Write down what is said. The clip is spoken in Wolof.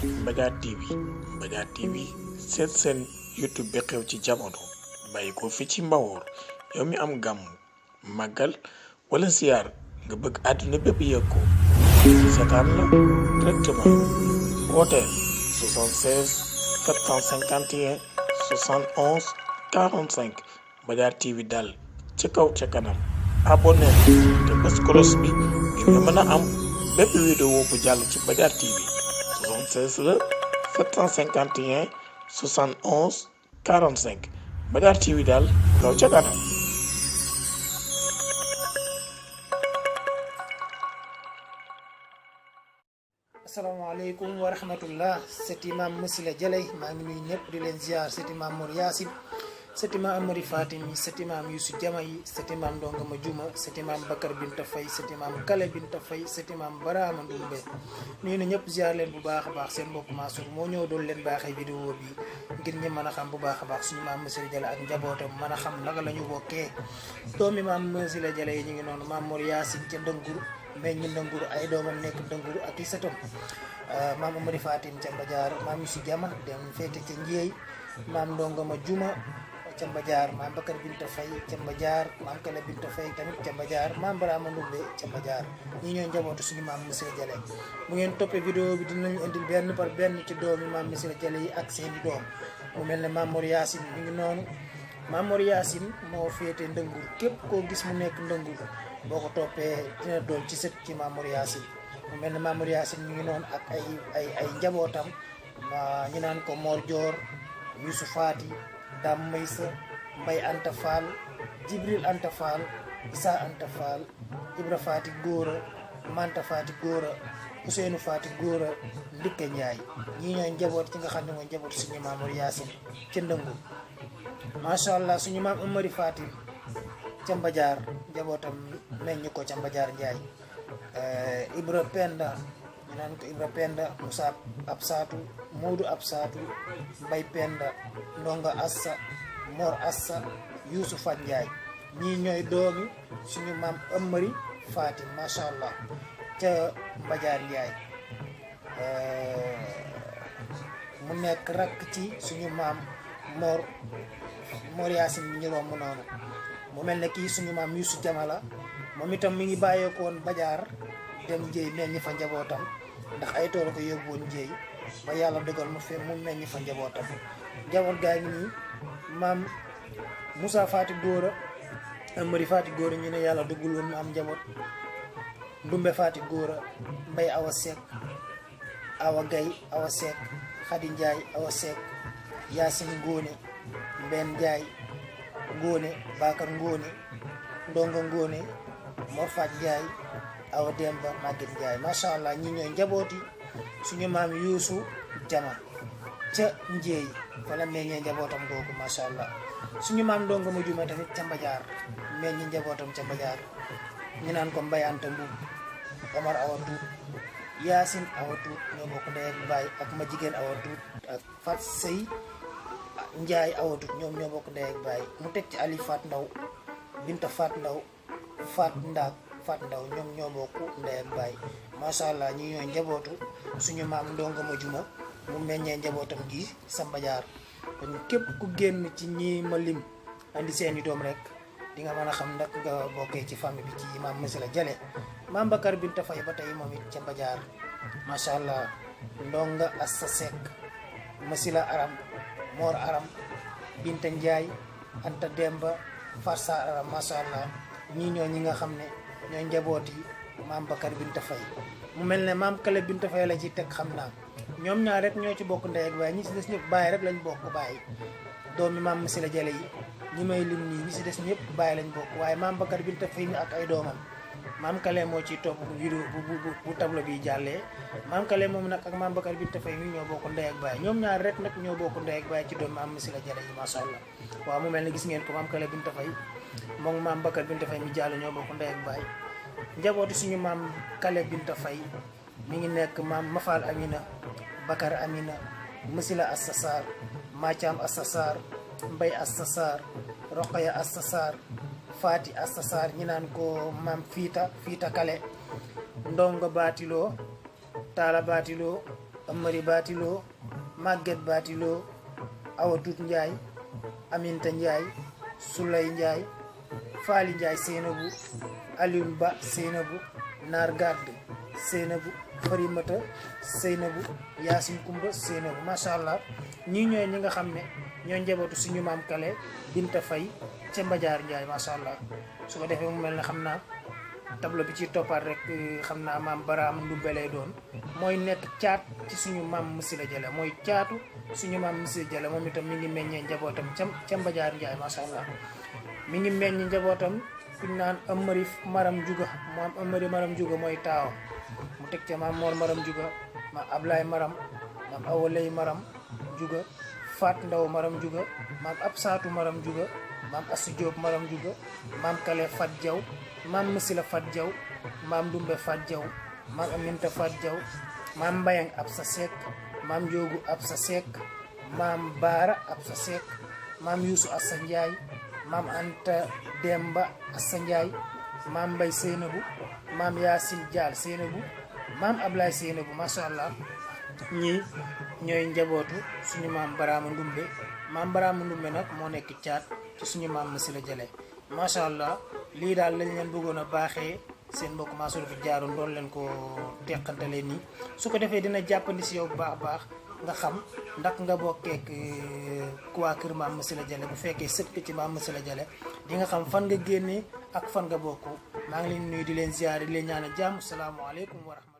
Mbadiar TV Mbadiar TV seen YouTube bi xew ci jamono bàyyi ko fi ci Mbawoor yow mi am gàmm màggal wala ziar nga bëgg àdduna bépp yëg ko seetaan la directement wooteel 76 751 71 45 Mbadiar TV daal ci kaw ca kanam abonné te bës cloche bi ngir nga mën a am bépp vidéo bu jàll ci Mbadiar TV 76 la 751 71 45 Mbadiar TV daal kaw ca kanam. asalaamaaleykum wa rahmatullah c'est imam Massila Jalay maa ngi nuyu ñëpp di leen ziar c'est imam Mor Yaasin c'est imam Amari Fatimi c'est imam Youssou Jamayi c'est imam Ndonga Ma Juma c'est imam Bakar Binta Faye c'est imam Kale Binta Faye c'est imam Barama Ndumbe nuyu na ñëpp ziar leen bu baax a baax seen mbokk Mansour moo ñëw doon leen baaxee vidéo bi ngir ñi mën a xam bu baax a baax suñu maam Massila Jalay ak njabootam mën a xam naka la ñu bokkee doomi maam Massila Jalay yi ñu ngi noonu maam Mor Yaasin ca Ndëngur mais ñu Ndëngur ay doomam nekk Ndëngur ak i sëtam maam Amari Fatim ca Mbadiar maam Youssou Jama dem féete ca Njéey maam Ndonga Ma Juma ca Mbadiar maam Bakar Binta Faye ca Mbadiar maam Kale Binta Faye tamit ca Mbadiar maam Barama Ndumbe ca Mbadiar ñi ñooy njabootu suñu maam Massila Jalay bu ngeen toppee vidéo bi dinañu indil benn par benn ci doomi maam Massila Jalay yi ak seeni doom mu mel ne maam Mor Yaasin mi ngi noonu maam Mor Yaasin moo féete Ndëngur képp koo gis mu nekk Ndëngur boo ko toppee dina doon ci sët ci maam Mor Yaasin mu mel ne maam Mor Yaasin mi ngi noonu ak ay njabootam ñu naan ko Mor Joor Youssou Faati Dam Maysa Mbay Anta Fall Jibril Anta Fall Isa Anta Fall Ibra Faati Góora Manta Faati Góora Ousseynou Faati Góora Ndikke Njaay ñii ñooy njaboot ci nga xam ne mooy njaboot suñu maam Mor Yaasin ca Ndëngur macha allah suñu maam Amari Fatim ca Mbadiar njabootam meññ ko ca Mbadiar Njaay Ibra Penda ñu naan ko Ibra Penda Moussa Absaatu Moodu Absaatu Mbay Penda Ndonga Assa Mor Assa Youssou Fat Njaay ñii ñooy doomi suñu maam Amari Fatim macha allah ca Mbadiar Njaay mu nekk rakk ci suñu maam Mor Yaasin mi ñu romb noonu mu mel ne kii suñu maam Youssou Jama la moom itam mi ngi bàyyeekoon Mbadiar dem Njéey meññ fa njabootam ndax ay tool ko yóbbuwoon Njéey ba yàlla dogal mu meññ fa njabootam njaboot gaa ngi nii maam Moussa Faati Góora Amari Faati Góora ñu ne yàlla dugul woon mu am njaboot Ndumbe Faati Góora Mbay Awa Seck Awa Gay Awa Seck Xadi Njaay Awa Seck Yaasin Ngóone Mbenn Njaay Ngóone Bakar Ngóone Ndonga Ngóone Mor Faat Njaay Awa Demba Maguette Njaay macha allah ñi ñooy njabooti suñu maam Youssou Jama ca Njéey fa la meññee njabootam googu macha allah suñu maam Ndonga Ma Juma tamit ca Mbadiar meññi njabootam ca Mbadiar ñu naan ko Mbay Anta Mbuub Omar Awa Tuut Yaasin Awa Tuut ñoo bokk ndey ak baay ak ma jigéen Awa Tuut ak Fat Sey Njaay Awa Tuut ñoom ñoo bokk ndey ak baay mu teg ci Ali Fat Ndaw Binta Fat Ndaw Fat Ndaak Fat Ndaw ñoom ñoo bokk ndey ak baay macha allah ñi ñooy njabootu suñu maam Ndonga Ma Juma mu meññee njabootam gi sa Mbadiar kon képp ku génn ci ñi ma lim andi seeni doom rek di nga mën a xam nag nga bokkee ci famille bi ci maam Massila Jalay maam Bakar Binta Faye ba tey moom it ca Mbadiar macha allah Ndonga Assa Seck Massila Aram Mor Aram Binta Njaay Anta Demba Farsa Aram macha allah ñii ñoo ñi nga xam ne ñooy njaboot yi maam Bakar Binta Faye mu mel ne maam Kale Binta Faye la ci teg xam naa ñoom ñaar rek ñoo ci bokk ndey ak baay ñi si des ñëpp baay rek lañ bokk baay doomi maam Massila Jalay yi ñi may lim nii ñi si des ñëpp baay lañ bokk waaye maam Bakar Binta Faye mi ak ay doomam maam Kale moo ciy topp bu vidéo bu tableau bi jàllee maam Kale moom nag ak maam Bakar Binta Faye mi ñoo bokk ndey ak baay ñoom ñaar rek nag ñoo bokk ndey ak baay ci doomi maam Massila Jalay yi macha allah waaw mu mel ne gis ngeen ko maam Kale Binta Faye moom maam Bakar Binta Faye mi jàll ñoo bokk ndey ak baay njabooti suñu maam Kale Binta Faye mi ngi nekk maam Mafal Amina Bakar Amina Massila Assa Sarr Mathiam Assa Sarr Mbay Assa Sarr Roqaya Assa Sarr Faati Assa Sarr ñi naan ko maam Fiita Kale Ndongo Baatiloo Taala Baatiloo Amari Batiloo Maguette Batiloo Awa Tut Njaay Aminta Njaay Sulay Njaay Faali Njaay Seynabu Alioune Ba Seynabu Naar Gadd Seynabu Farimata Seynabu Yaasin Kumba Seynabu macha allah ñii ñooy ñi nga xam ne ñoo njabootu suñu maam Kale Binta Fay ca Mbajaar Njaay macha allah su ko defee mu mel ne xam naa tableau bi ci toppaat rek xam naa maam Baraam Ndumbe lay doon mooy nekk caat ci suñu maam Missila Jale mooy caatu suñu maam Missila Jale moom itam mi ngi meññee njabootam ca Mbajaar Njaay macha allah mi ngi meññ njabootam kuñ naan Amari Maram Juga maam Amari Maram Juga mooy taawam mu teg ca maam Mor Maram Juga maam Ablaay Maram maam Awalay Maram Juga Faat Ndaw Maram Juga maam Absaatu Maram Juga maam Asu Jóob Maram Juga maam Kale Fat Jaw maam Missila Fat Jaw maam Ndumbe Fat Jaw maam Aminta Fat Jaw maam Mbayang Absa Seck maam Njoogu Absa Seck maam Baara Absa Seck maam Yuusu Assa Njaay maam Anta Demba Assa Njaay maam Mbay Seynabu maam Yaasin Jaal Seynabu maam Ablaay Seynabu macha allah ñii ñooy njabootu suñu maam Baraama Ndumbe maam Baraama Ndumbe nag moo nekk caat ci suñu maam Missila Jale macha allah lii daal lañ leen bëggoon a baaxee seen mbokk Mansour fi jaaroon doon leen ko teqantale nii su ko defee dina jàppandi si yow bu baax baax nga xam ndax nga bokkeek waa kër maam Missila Jale bu fekkee sët ci maam Missila Jale di nga xam fan nga génnee ak fan nga bokk maa ngi leen nuyu di leen ziyaare di leen ñaanal jàmm salaamaaleykum wa rahmatulah